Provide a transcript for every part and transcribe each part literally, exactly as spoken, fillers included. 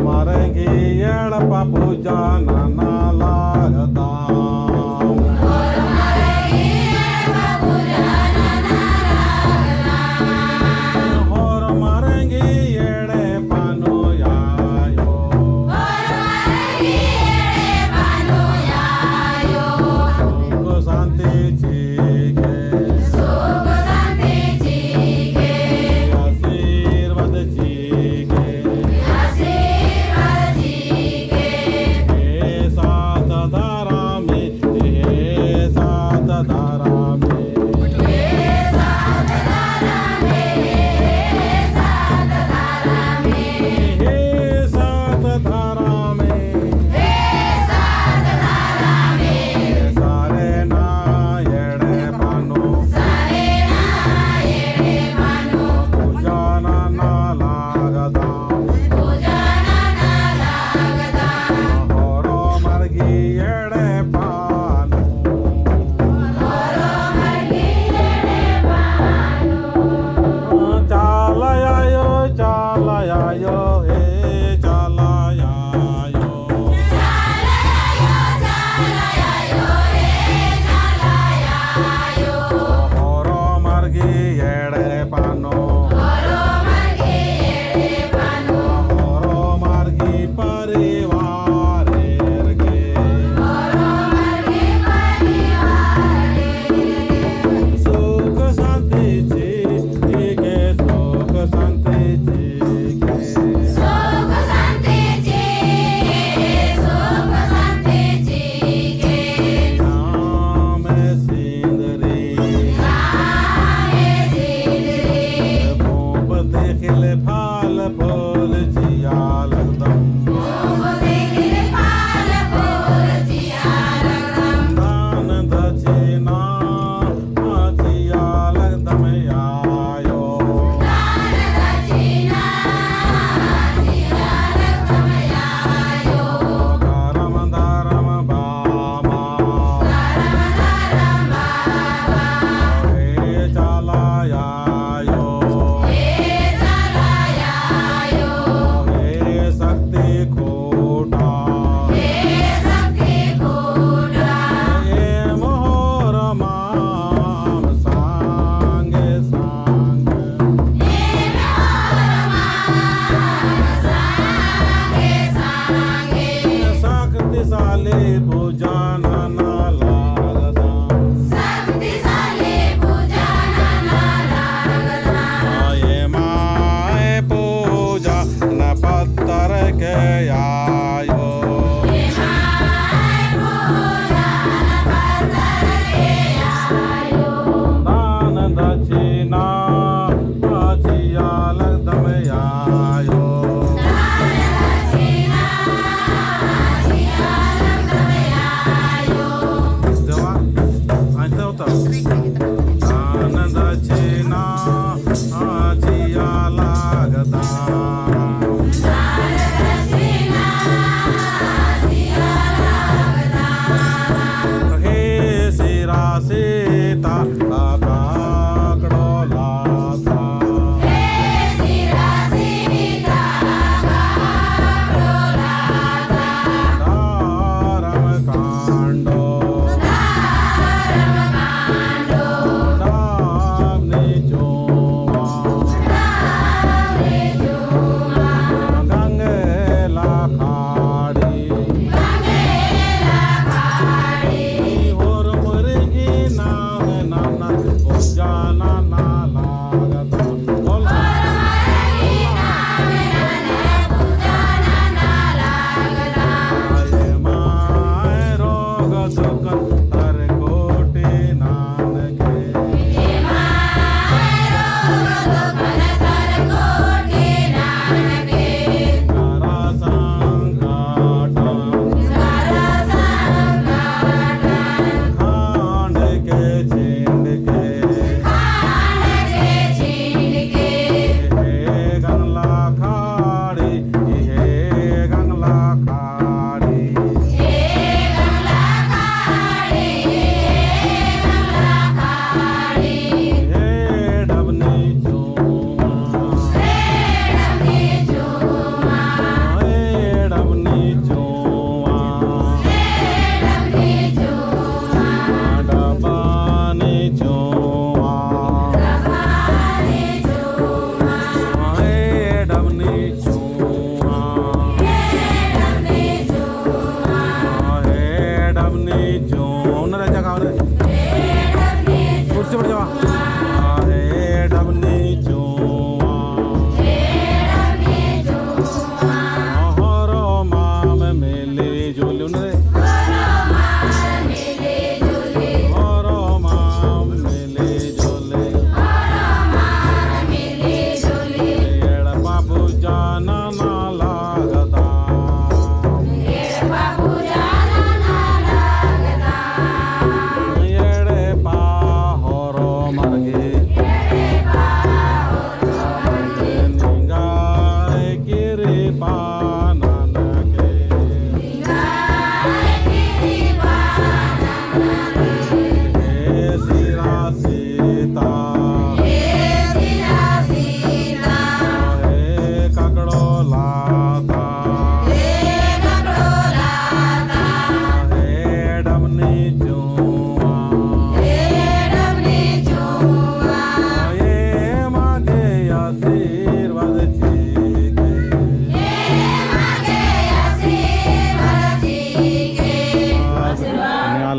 मरंगी एड़पा पूजा नना लगदम। होर मरंगी एड़पा नू आयो। सुख शांति चिके। सुख शांति चिके। आशीर्वाद चिके। आशीर्वाद चिके। हे सात धरमे, हे सात धरमे। हे सात धरमे, हे सात धरमे। हे सात धरमे। हे सात धरमे। सरेना एड़पा नू। सरेना एड़पा नू। पूजा नना लगदम। पूजा नना लगदम। होरो मरगी एड़पा नू। होरो मरगी एड़पा नू। चाला आयो, चाला आयो, हे चाला आयो। होरो मरगी एड़पा नू। होरो मरगी परिवार गे। सुख शांति चिके, सुख शांति चिके। सुख शांति चिके, सुख शांति चिके। नाम सिंदरी। नाम सिंदरी। धूप तिखिल फल फूल चिआ लगदम। धूप तिखिल फल फूल चिआ लगदम। दान दक्षिणा चिआ लगदम आयो। दान दक्षिणा चिआ लगदम आयो। धरम धरम बाबा। धरम धरम बाबा। हे चाला आयो। हे चाला आयो। हे शक्ति खूटा। हे शक्ति खूटा। एम होरमाम संगे संगे। एम होरमाम संगे संगे। शक्तिशाली पूजा नना लगदम। शक्तिशाली पूजा नना लगदम। एम्है पूजा नना पत्तर के आयो। एम्है पूजा नना पत्तर के आयो। दान दक्षिणा चिआ लगदम आयो। दान दक्षिणा चिआ लगदम आयो। जवा, आइसा होता। दान दक्षिणा चिआ लगदम।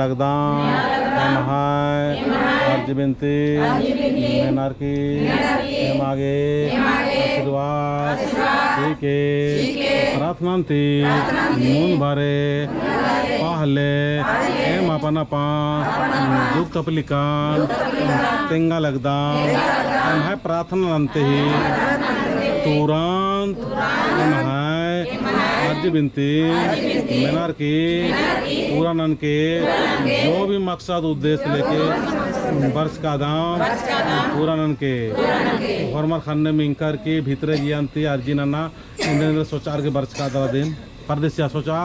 लगदम, एम्है अर्जी बिनती मेनर की, एमा गे आशीर्वाद चिके। प्रार्थना नन्ती मुन्ध बारे पहले एम अपन अपन दुख तकलीफन तेंगा लगदम। एम्है प्रार्थना नन्ते ही तुरंत एम्है अर्जी बिनती मेनर की पूरा ननके, जो भी मकसद उद्देश्य लेके बरचकादम पूरा ननके। होरमर ख़न्ने मिंकर की भितरे जिया नन्ती अर्जी नना, एन्देर एन्देर सोचार के बरचकादम। परदेसिया सोचा।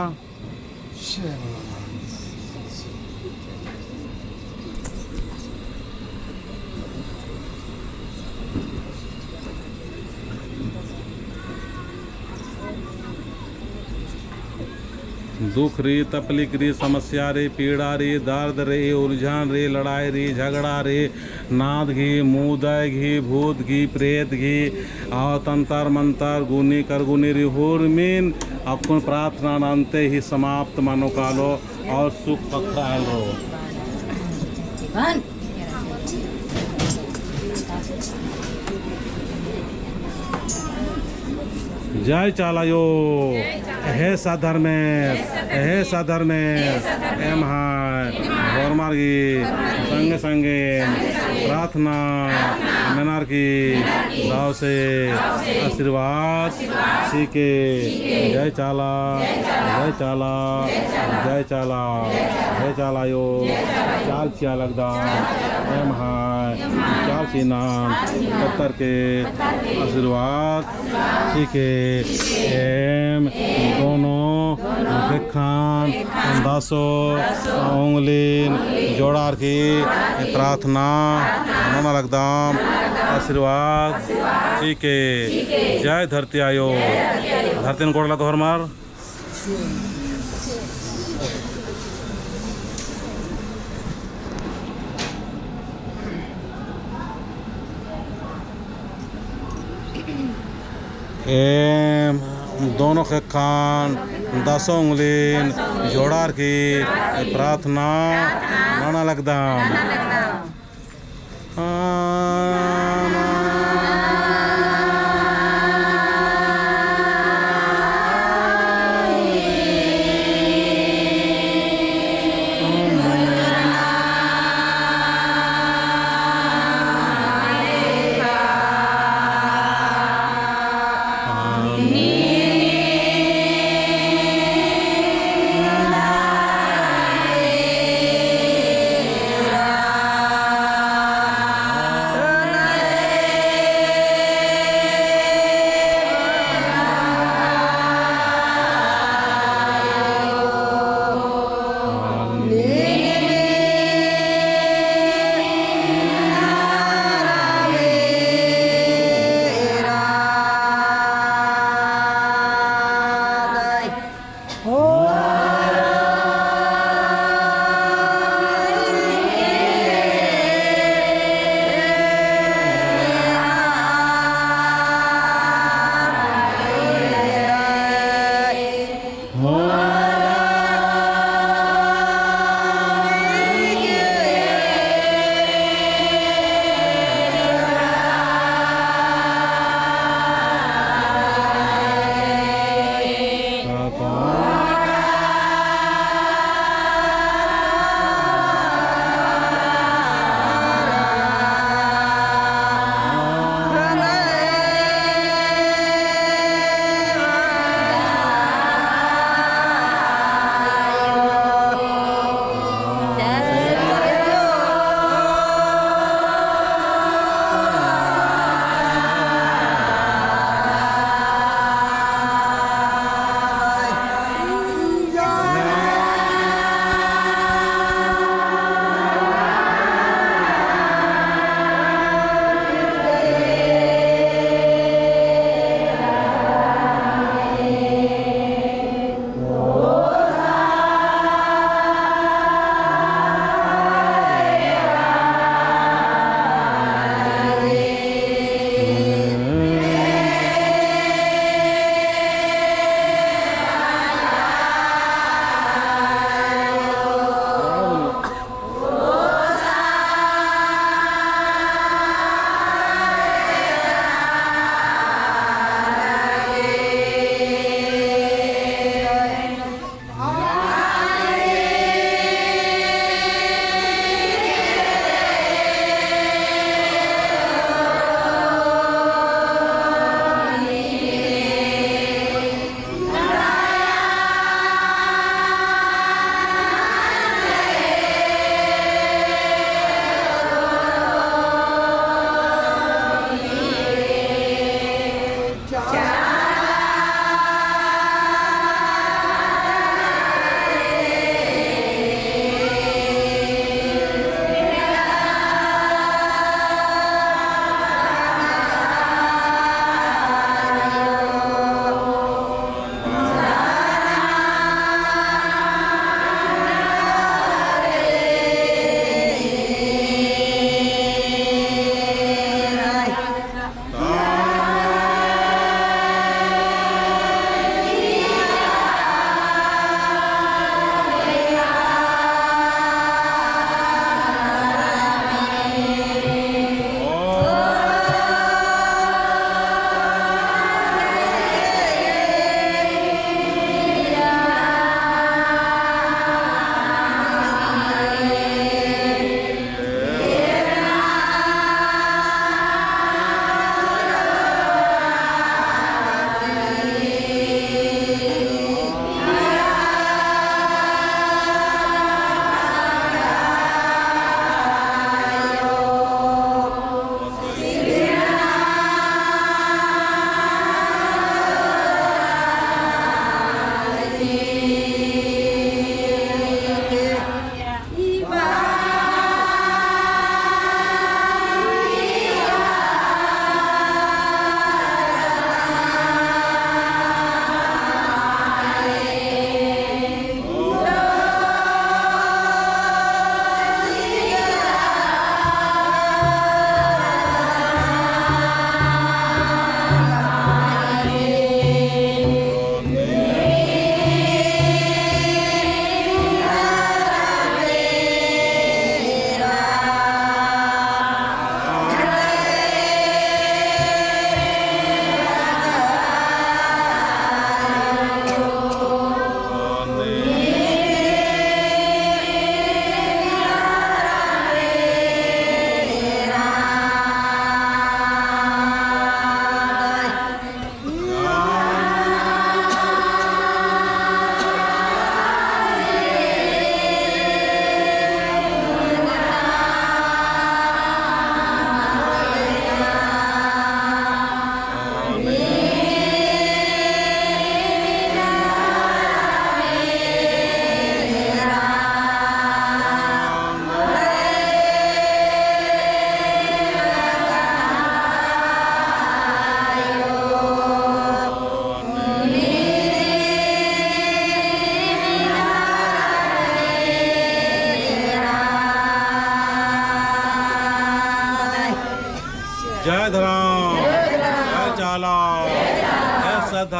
दुख रई, तकलीफ रई, समस्या रई, पीड़ा रई, दर्द रई, उलझन रई, लड़ाई रई, झगड़ा रई, नाद गही, मुदय गही, भूत गही, प्रेत गही, और तंतर मंतर, गुनी करगुनी रई, होरमिन अक्कुन प्रार्थना नन्ते ही समाप्त मनो कालो। और सुख पक्का आयल रओ। जय चाला आयो, हे सत धर्मेस, हे सत धर्मेस, एम्है होरमर गही संगे संगे प्रार्थना मेनर की दव से आशीर्वाद चिके। जय चाला, जय चाला, जय चाला, जय चाला आयो। चाल चिआ लगदम, एम्है चाल चिअना पत्तर के आशीर्वाद चिके। एम दोनों ख़ेक्खन दसो उंगलिन जोड़ार की प्रार्थना नना लगदम, आशीर्वाद चिके। जय धरती आयो। धरतीन गोड़ लगो होरमर। एम दोनों ख़ेक्खन दसो उंगलिन जोड़ार की प्रार्थना नना लगदम।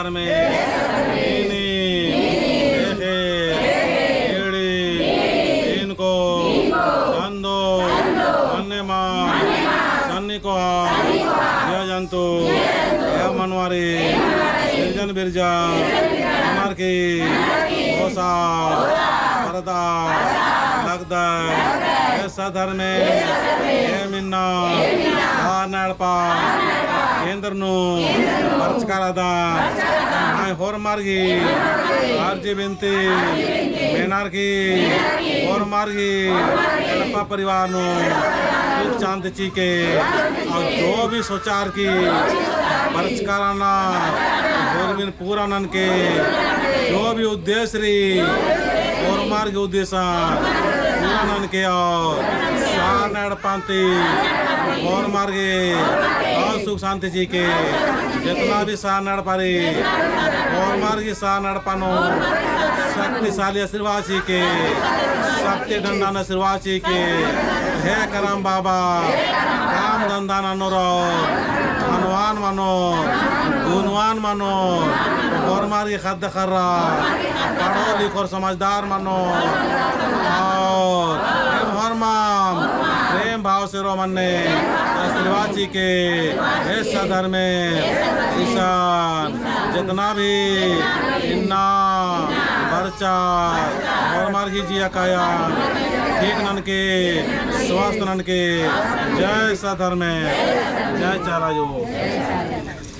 धर्मे, नीनी, देखे, ईड़ी, इनको, संदो, मन्नेमा, सन्नी कोहा, जिया जंतु, ए मनवारी, सिरजन बिरजन, ननर की, ओसा, परदा, लगदय, ए सद्धर्मे, एम इन्ना, सारना एड़पा, केंद्र नू, बरचका रअदन, नाय होरमर गही, अर्जी बिनती, मेनर की, होरमर गही, एड़पा परिवार नू, सुख शांति चिके, और जो भी सोचार की, बरचका रअना, होरमिन पूरा ननके, जो भी उद्देश्य रई, होरमर गही उद्देश्य पूरा ननके और सारना एड़पा ती होरमर गही और सुख शांति चिके, जितना भी सारना एड़पा रई, होरमर गही सारना एड़पा नू शक्तिशाली आशीर्वाद चिके, शक्ति डंडा नू आशीर्वाद चिके, हे करम बाबा, काम धंधा ननोर, धनवान मनोर, गुणवान मनोर, होरमर गही ख़द्द ख़र्रा, पढ़ो लिखोर समझदार मनोर, और एम होरमम प्रेम भाव से रओ मन्ने आशीर्वाद चिके, ए सद्धर्मे इसन जितना भी इन्ना बरचा होरमर गही जिया काया ठीक ननके, स्वस्थ ननके। जय सद्धर्मे, जय चाला अयो।